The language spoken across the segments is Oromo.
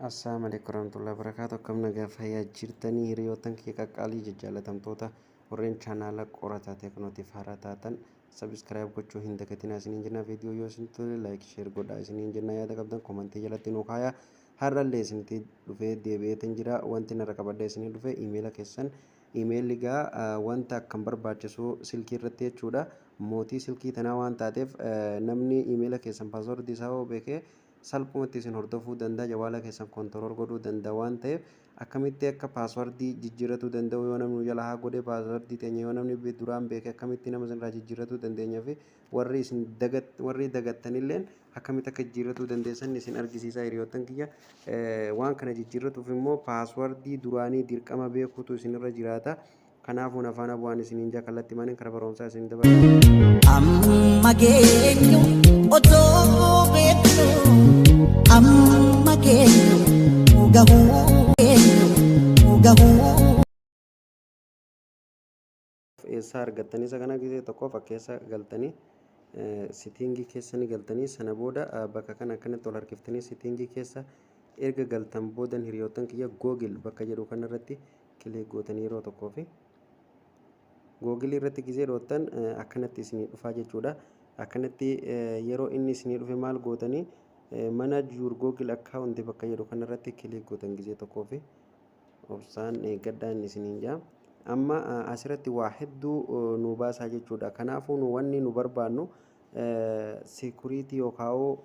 Assalaamu alaikum warahmatullahi wabarakatuh. Akkam nagaa fayyaa jirtanii, hiriyoottan kiyya qaqqaalii jajjaalatamtoota, warreen chaanaala Qorataa Teeknootiif haaraa taatan subscribe gochuu hin dagatinaa isiniin jenna. Viidiyoo yoo isin tole like, share godhaa isiniin jenna. Yaada qabdan komantii jalatti nuu kaayaa. Har'allee isinitti dhufee deebi'eetin jira. Wanti narra qabadhee isinii dhufe imeela keessan. Imeelli gaa wanta akkam barbaachisu silkii irratti jechuudha. Mootii silkii tanaa waan taateef, namni imeela keessan paaswordii isaa yoo beekee salphumatti isin hordofuu danda'a, jawaala keessan control godhuu danda'a waan ta'eef, akkamitti akka paaswardii jijjiirratuu danda'u, yoo namni nu jala haa godhe paaswardii teenya, yoo namni duraan beeke akkamitti nama isinirraa jijjiirratuu dandeenya fi warri isin dagat, warri dagattanilleen akkamitti akka jijjiirratuu dandeessan isin argisiisaa, hiriyoottan kiyya. Waan kana jijjiirratuuf immoo paaswardii duraanii dirqama beekuutu isinirra jiraata. Kanaafuu na faana bu'aan isiniin jaa. Kallattii maaliin karaa barumsaa isin dabarsa. Amma geenyu otoo beeknu, amma geenyu gahuu geenyu gahuu. Eessaa argattanii isa kana? Gisee tokko fakkeessa galtanii setting keessa ni galtanii. Sana booda bakka kana akkanatti ol harkiftanii setting keessa erga galtan boodan, hiriyoottan kiyya, Google bakka jedhu kanarratti click gootanii yeroo tokkoo fi Google irratti gisee dhoottan akkanatti isinii dhufaa jechuudha. Akkanatti yeroo inni isinii dhufe maal gootanii? Manage your Google account bakka jedhu kanarratti click gootan gisee tokkoo fi obsaan eeggadhaa inni isiniin jaa. Amma asirratti waa hedduu nu baasaa jechuudha. Kanaafuu nu wanni nu barbaannu security yookaan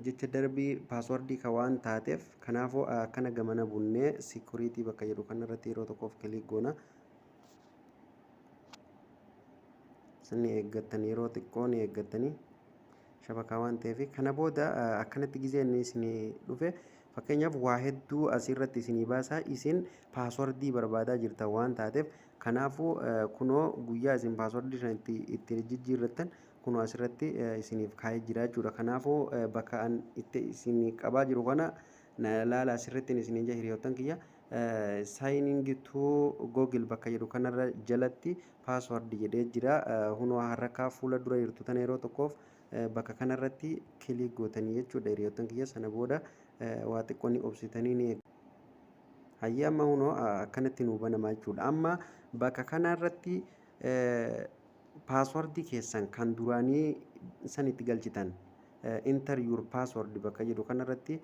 jecha darbii paaswardii ka waan taateef, kanaafuu akkana gamana bunnee security bakka jedhu kanarratti yeroo tokkoof click goona. Sani eeggattan, yeroo xiqqoo ni eeggattanii, shabakaa waan ta'eef. Kana booda akkanatti gizee inni isinii dhufe, fakkeenyaaf waa hedduu asirratti isinii baasaa. Isin paaswardii barbaadaa jirtan waan taateef, kanaafuu kunoo guyyaa isin paaswardii sana itti jijjiirrattan kunoo asirratti isiniif kaa'ee jira jechuudha. Kanaafuu bakka an itti isinii qabaa jiru kana na laala asirratti isiniin jaa, hiriyoottan kiyya. Sign in to Google bakka jedhu kanarra jalatti password jedhee jira. Hunoo harrakaa fuula dura jirtu tana yeroo tokkoof bakka kanarratti click gootanii jechuudha, hiriyoottan kiyya. Sana booda waa xiqqoo ni obsitanii, ni hayyee. Amma hunoo akkanatti nuu banamaa jechuudha. Amma bakka kanarratti paaswardii keessan kan duraanii san itti galchitan. Enter your password bakka jedhu kanarratti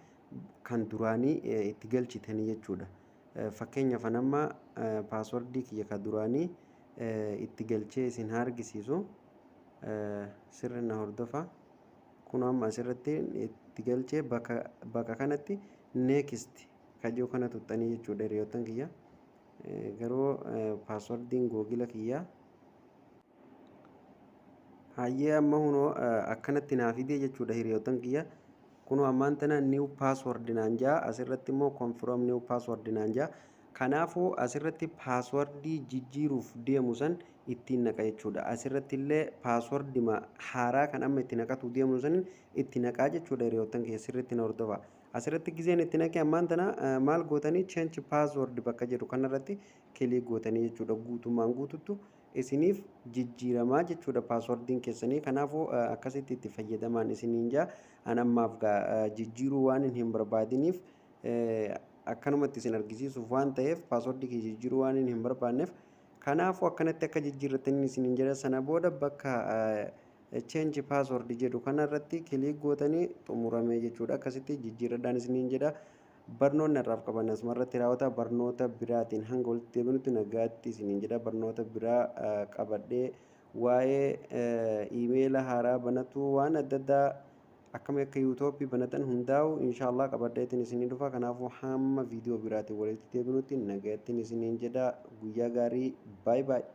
kan duraanii itti galchitanii jechuudha. Fakkeenyaaf amma paaswardii kiyya kan duraanii itti galchee isin haa argisiisu. Sirri na hordofa. Kun amma asirratti itti galchee bakka kanatti next kajoo kana tuxxanii jechuudha, hiriyoottan kiyya. Garuu paaswardiin Google kiyyaa hayyee amma hunoo akkanatti naa fidee jechuudha, hiriyoottan kiyya. Kunoo ammaan tana new password naan jaa. Asirratti immoo confirm new password naan jaa. Kanaafuu asirratti paaswardii jijjiiruuf deemu san ittiin naqa jechuudha. Asirratti illee paaswardima haaraa kan amma itti naqatu deemu san itti naqaa jechuudha. Hiriyoottan kiyya, sirriitti na hordofa. Asirratti gizeen itti naqe, ammaan tana maal gootanii? Change password bakka jedhu kanarratti click gootanii jechuudha. Guutummaan guututtu isiniif jijjiiramaa jechuudha paaswardiin keessanii. Kanaafuu akkasitti itti fayyadamaan isiniin jaa. An ammaaf jijjiiruu waan hin barbaadiniif, akkanumatti isin argisiisuuf waan ta'eef, paaswardii kiyya jijjiiruu waan hin barbaanneef, kanaafuu akkanatti akka jijjiirratanii isiniin jedha. Sana booda bakka change password jedhu kanarratti click gootanii xumuramee jechuudha. Akkasitti jijjiirradhaan isiniin jedha. Barnoonni har'aaf qaban asumarratti raawwata. Barnoota biraatiin hanga walitti deebinutti nagaatti isiniin jedha. Barnoota biraa qabadhee waa'ee iimeela haaraa banatu, waan adda addaa, akkamii akka yuutuubii banatan hundaa'u inshaallah qabadheetiin isinii dhufa. Kanaafuu hamma viidiyoo biraatiin walitti deebinutti nagaattiin isiniin jedha. Guyyaa gaarii, baay'ee baay'ee.